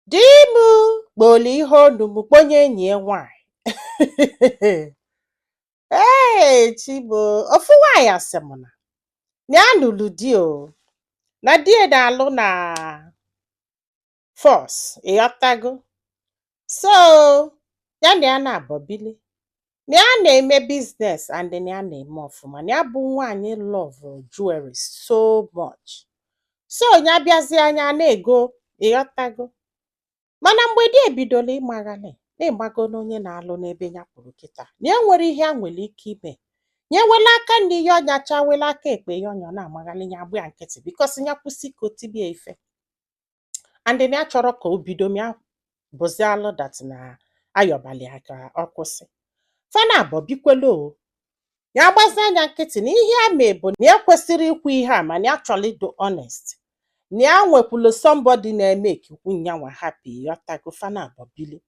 Di m kpolu ihe onu m kponye enyi ya nwaanyị. Ee, Chibo, ofu nwaanyị asị m na ya nụrụ di o, na di ya na-alụ na force, ịghọtago? So ya na ya na-abọ bili, na ya na-eme business and na ya na-eme ọfụma, na ya bụ nwaanyị love jewelry so much. So ya bịazie, anya na-ego, ịghọtago? Mana mgbe di ebidoro ịmaghalị na-ịmago na onye na-alụ n'ebe ya kwuru kịta na ya nwere ihe a nwere ike ime, ya wele aka nri ya ọnyacha, wele aka ekpe ya ọnya, ọ na-amaghalị, ya agba ya nkịtị, because ya kwụsị ka o tibie ife and na ya chọrọ ka o bido ya bụzialụ that na ayọbali ya ka ọ kwụsị. Fana abọ bikwelu o, ya agbazi anya nkịtị na ihe a mee bụ na ya kwesịrị ikwu ihe a, mana ya chọrọ ịdụ honest na ya nwekwulu somebody na-eme ekikwu nyanwa happy, ịghọtago? Fana abọ bili,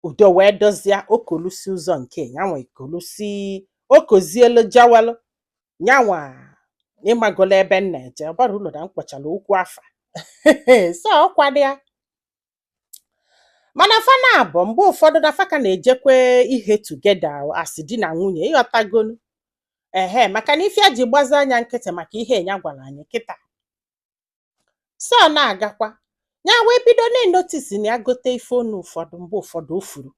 udo wee dozie okolusi ụzọ nke nyanwa ekolusi okozielu jawelu nyanwa ịmagolo ebe m na-eje. Ọ bara ụlọ na m kpọchara okwu afa, so ọ kwado ya. Mana fana abụọ mgbe ụfọdụ na faka na-ejekwe ihe together asị di na nwunye, ịghọtagonu? Ehe, maka na ife a ji gbazi anya nkịtị maka ihe ya gwara anyị kịta. So ọ na-agakwa, ya wee bido na-enotice na ya gote ife onu ụfọdụ, mgbe ụfọdụ o furu.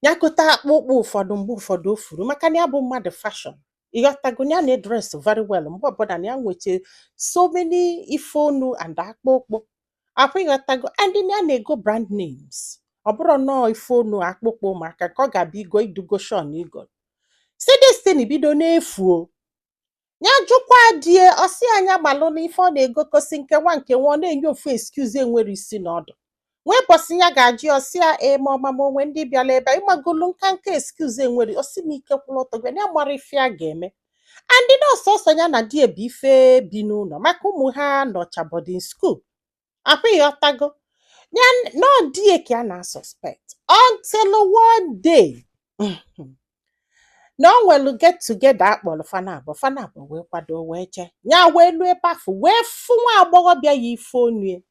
Ya gote akpụkpọ ụfọdụ, mgbe ụfọdụ o furu, maka na ya bụ mmadụ fashion, ịghọtago? Ya na-edress very well mgbe ọbụla, na ya nweche so many ife onu and akpụkpọ akwa, ịghọtago? And ya na-ego brand names. Ọ bụrụ nnọọ ife onu, akpụkpọ ụmụaka ka ọ ga-abịa igo idugo shon igo si this thing bido na-efu o. Ya jụkwa die, ọsị anya gbalụ na ife ọ na-egokosi nke nwa nke nwa, ọ na-enye ofu excuse enwere isi na ọdụ. Nwee bọsị ya ga-ajụ, ọsị ya ee, ma ọma ma onwe ndị bịara ebe a, ịmagolu nka nka excuse enwere. Ọsị m ike kwụrụ ọtọ gwa ya mara ife a ga-eme. And nọọsụ ọsọ ya na di ebu ife bi n'ụlọ maka ụmụ ha nọcha boarding school akwa, ịghọtago? Ya nọ die ka a na-suspect until one day na o nwelu get together akpọrọ fanabọ fanabọ wee kwado wee jee. Ya wee luo ebe afọ wee fụ nwa agbọghọbịa ya ife onu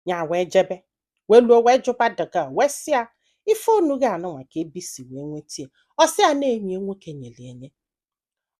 ya, wee jebe wee luo wee jụba the girl, wee sị ya, ife onu gị anụnwa ka ebe isi wee nweta ya? Ọ sị ya na-enyi nwoke nyere enye.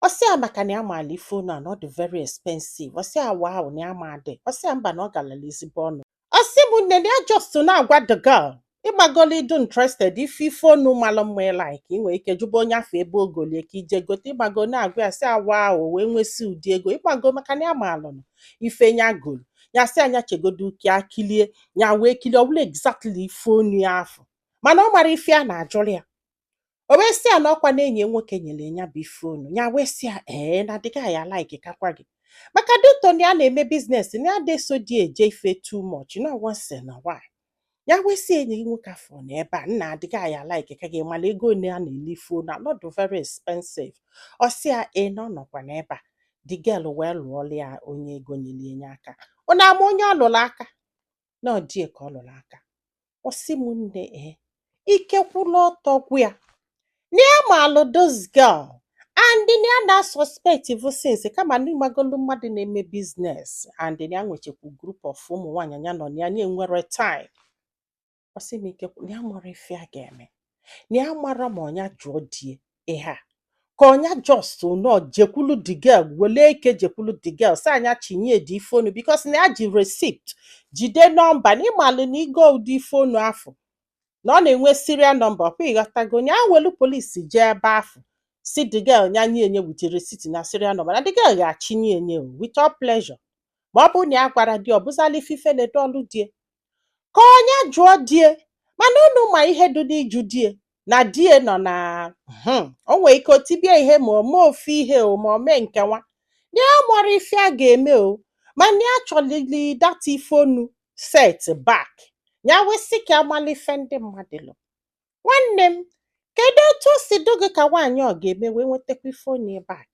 Ọ sị ya maka na ya maala ife onu a na ọ dị very expensive. Ọ sị ya wow, na ya ma adị. Ọ sị ya mba, na ọ galala ezigbo ọnụ. Ọ sị m nne, na ya just na-agwa the girl, ịgbagolo ịdụ interested ife ife onu malụ mma, ị like, ị nwere ike jụba onye afọ ebe ogolie ka ije gote. Ịgbago na-agwa ya, sị awa o wee nwesị ụdị ego, ịgbago, maka na ya maalụ ife ya golu. Ya sị anya chegodo uke akilie ya, wee kilie, ọ bụla exactly ife onu ya afọ, mana ọ mara ife a na-ajụrụ ya. O wee sị ya na ọkwa na enyi ya nwoke nyere ya bụ ife onu. Ya wee sị ya ee, na dịga ya like kakwa gị maka duto na ya na-eme business, na ya deso di eje ife too much na once in a while. Ya wee sị enyi gị nwoke afọ na ebe a nna adịga ya like ka gị mara ego one a na-ele ife onu, anọdụ very expensive. Ọ sị ya ee, na ọ nọkwa n'ebe a. The girl wee lụọla ya onye ego nyere enye aka. Ọ na-ama onye ọ lụrụ aka na ọ die ka ọ lụrụ aka. Ọ sị m nne, ee, ike kwụlụ ọtọ gwụ ya na ya maalụ this girl and na ya na suspect bụ since kama na ịmagolu mmadụ na-eme business and na ya nwechakwu group of ụmụ nwaanyị ya nọ na ya na-enwere time. Ọ sị m ike na ya mara ife a ga-eme, na ya mara ma ọnya jụọ die ihe a ka ọnya just nọ jekwulu the girl, wele ike jekwulu the girl, sị anya chinye dị ife onu, because na ya ji receipt, jide nọmba na ịmalụ na igo ụdị ife onu afọ na ọ na-enwe serial number ọkwa, ịghọtago? Na ya welu polisi jee ebe afọ si the girl nya nye enye with receipt na serial number, na the girl ga-achinye enye o with all pleasure. Ma ọ bụrụ na ya gwara di, ọ bụzala ife ifele dọlụ die ka onye jụọ die. Mana unu ma ihe dị n'iju die na die nọ na o nwere ike o tibie ihe, ma o mee ofu ihe o, ma o mee nke nwa na ya mara ife a ga-eme o. Mana ya chọlili that ife onu set back. Ya wee sị ka amala ife ndị mmadụ lụ. Nwanne m, kedu otu o si dị gị ka nwaanyị ọ ga-eme wee nwetakwa ife onu back?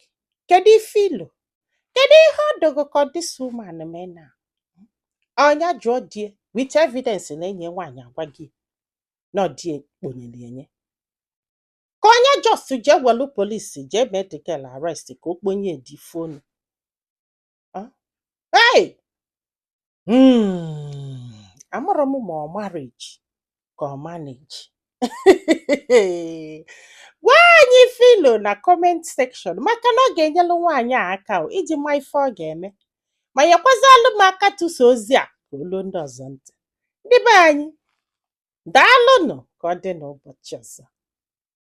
Kedu ife ilo? Kedu ihe ọ dụgụ ka this woman mee na ọnya jụọ die with evidence na enyi nwaanyị agwa gị na ọ die kponyere enye, ka onye just jee welu polisi jee mee the girl arrest ka o kponye di phone? Hey! Amarọ m ma ọ marriage ka ọ manage. Gwa anyị filo na comment section, maka na ọ ga-enyelu nwaanyị a aka o iji ma ife ọ ga-eme, ma nyekwazịalụ m aka tụsa ozi a ka olu ndị ọzọ ntị. Ndị be anyị, daalụnụ. Ka ọ dị n'ụbọchị ọzọ.